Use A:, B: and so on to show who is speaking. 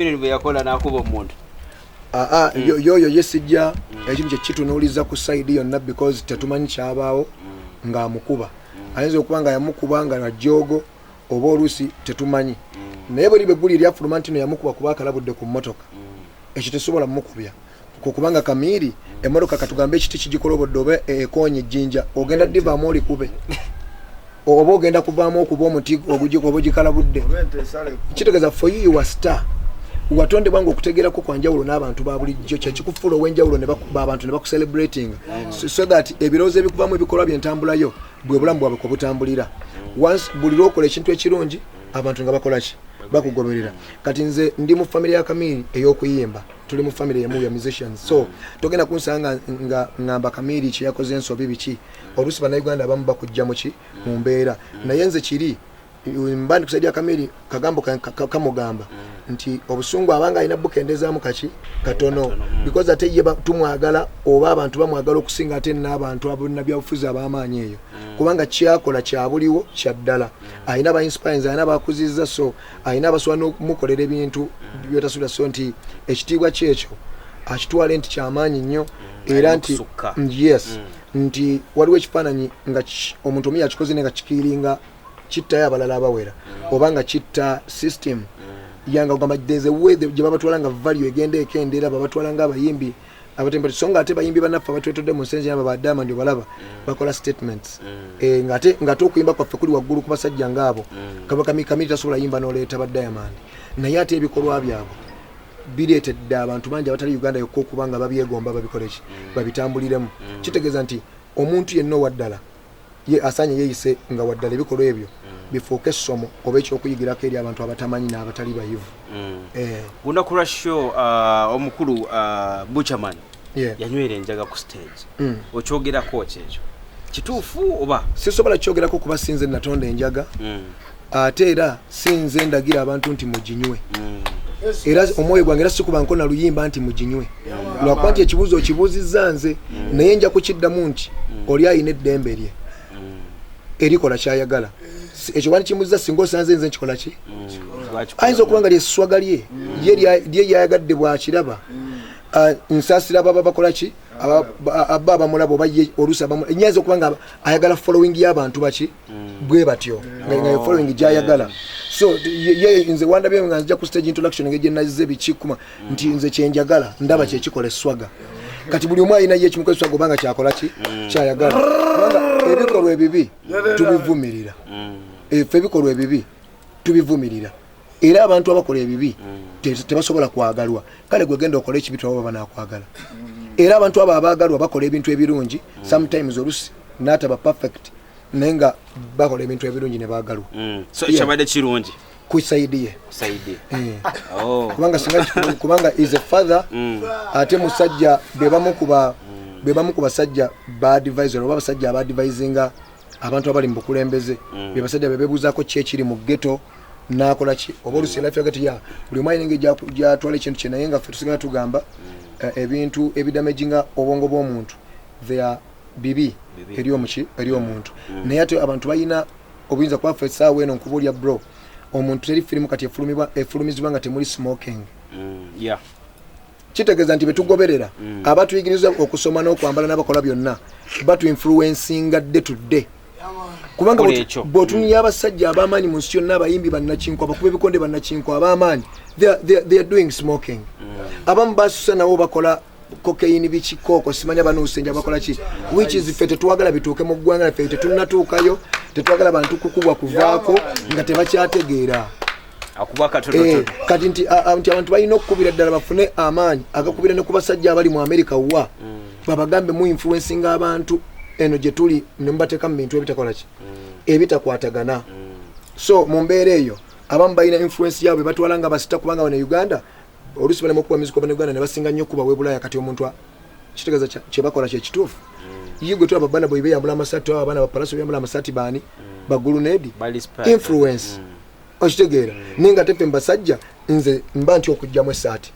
A: Bwe yakola n'akuba omuntu.
B: Aa, yoyo ye sijja ekintu kye kitunuuliza ku side yonna because tetumanyi kyabaawo ng'amukuba. Ayinza okuba nga yamukuba nga najoogo oba oluusi tetumanyi, naye bwe liba egguli eryafuluma nti no yamukuba kuba akalabudde ku mmotoka, ekyo tesobola mukubya kubanga Kamiri emmotoka, katugambe ekiti kigikolobodde oba ekoonya ejjinja, ogenda divaamu olikube oba ogenda kuvaamu okuba omuti oba ogikalabudde? Kitegeeza for you, you are star, watondebwa nga okutegeerako kwanjawulo n'abantu ba bulijjo, kyekikufuula ow'enjawulo abantu ne bakucelebrating so that ebirowoozo ebikuvamu, ebikolwa byentambulayo, bwe bulamu bwabwe kwebutambulira. Once buli lwokola ekintu ekirungi, abantu nga bakolaki? Bakugoberera. Kati nze ndi mu family ya Kamiri ey'okuyimba, tuli mu family emu ya musicians, so togenda kunsanga nga ngamba Kamiri kyeyakoze ensobi biki. Oluusi Bannayuganda abamu bakujja muki mu mbeera, naye nze kiri mba ndi kusaidia Kamiri. Kagambo kamugamba nti obusungu abanga alina bukendezaamu kaki katono because ate ye tumwagala oba abantu bamwagala okusinga ate n'abantu abannabyabufuzi ab'amaanyi eyo, kubanga kyakola kyabuliwo kyaddala. Alina ba inspires, alina bakuzizza, so alina abasobola n'okumukolera ebintu byotasubira. So nti ekitiibwa kyekyo akitwale nti kyamaanyi nnyo era nti
A: okusukka.
B: Yes, nti waliwo ekifaananyi nga omuntu omu yakikoze naye nga kikiringa kittayo abalala abawera oba nga kitta system yanga ogamba there's a way gye babatwala nga value egenda ekendeera, babatwala nga abayimbi abatemba, so nga ate bayimbi bannaffe abatwetodde mu nsi aba ba Diamond obalaba bakola statements. Ng'ate okuyimba kwaffe kuli waggulu ku basajja ngaabo. Kaba Kamiri tasobola yimba n'oleeta ba Diamond, naye ate ebikolwa byabwe bireetedde abantu bangi abatali Uganda yokka okuba nga babyegomba, babikole ki, babitambuliremu. Kitegeeza nti omuntu yenna owaddala ye asaanye yeeyise nga waddala, ebikolwa ebyo bifuuke essomo oba ekyokuyigirako eri abantu abatamanyi n'abatali bayivu.
A: Lunaku lwa show, omukulu Buchaman yanywera enjaga ku stage. Okyogerako ki? Ekyo kituufu oba?
B: Sisobola kyogerako kuba sinze natonda enjaga, ate era sinze ndagira abantu nti muginywe. Era omwoyo gwange era sikubanko na luyimba nti muginywe, lwakuba nti ekibuuzo okibuuzizza nze, naye nja kukiddamu nti oli alina eddembe lye erikola kyayagala. Ekyo wandikimbuziza singa osanze nze nkikola ki. Ayinza okuba nga lyeswaga lye ye lye yayagadde bwakiraba. Ah, nsaasira baba bakola ki, aba abamulaba oba ye oluusi nyinza okuba nga ayagala following y'abantu baki bwe batyo, nga ye following gyayagala. So ye nze wandabye nga nzija ku stage introduction ngeri gye biki kuma nti nze kyenjagala ndaba kyekikola eswaga. Kati buli omu alina ye ekimukola eswaga obanga kyakola ki kyayagala, kubanga ebikolwa ebibi tubivumirira. Ffe ebikolwa ebibi tubivumirira, era abantu abakola ebibi tebasobola kwagalwa. Kale gwe genda okola ekibi tulaba banakwagala. Era abantu abo abaagalwa bakola ebintu ebirungi sometimes, olusi n'ataba perfect, naye nga bakola ebintu ebirungi ne baagalwa.
A: So kyabadde kirungi
B: ku side ye.
A: Ku side.
B: Eh.
A: Oh.
B: Kubanga singa, kubanga is a father, ate musajja be bamu ku basajja ba advisor oba abasajja abadvisinga abantu abali mu bukulembeze, be basajja be bebuuzaako ki ekiri mu ghetto nakola ki oba olusi life ya ghetto ya buli omu alina engeri gyatwala ekintu kye. Naye nga ffe tusigala tugamba ebintu ebidamaginga obwongo bw'omuntu, they are bibi
A: Bibi.
B: eri omuki, eri omuntu. Naye ate abantu balina obuyinza, kuba ffe essaawa eno nkubuulya bro, omuntu teri firimu kati efulumizibwa nga temuli smoking. Kitegeeza nti betugoberera abatuyigiriza okusoma n'okwambala n'abakola byonna batuinfluencinga day to day, kubanga
A: Kola ekyo.
B: Bw'otunuulira abasajja ab'amaanyi mu nsi yonna, abayimbi bannakinkwa, abakuba ebikonde bannakinkwa ab'amaanyi, they are doing smoking. Abamu basusa nabo bakola cocaine, bikikooko, simanya banuusenja bakola ki, which is ffe tetwagala bituuke mu ggwanga laffe. Tetunnatuukayo, tetwagala bantu kukubwa kuvaako nga tebakyategeera.
A: Akuba katonotono.
B: Kati nti nti abantu balina okukubira ddala bafune amaanyi agakubira ne ku basajja abali mu America wa babagambe mu influencinga abantu eno gye tuli ne mubateeka mu bintu ebitakola ki, ebitakwatagana. So mu mbeera eyo abamu balina influence yaabwe batwala nga basita, kubanga wano e Uganda oluusi balema okuba music bana Uganda ne basinga nnyo okuba webulaaya. Kati omuntu kitegeeza kyebakola kyekituufu. Ye gwe tulaba baana bwe beyambula amasaati, tulaba abaana ba Pallaso beyambula amasaati, baani bagulunedi
A: Bali spark.
B: Influence, okitegeera? Naye nga tefe mbasajja nze mba nti okugjamu essaati.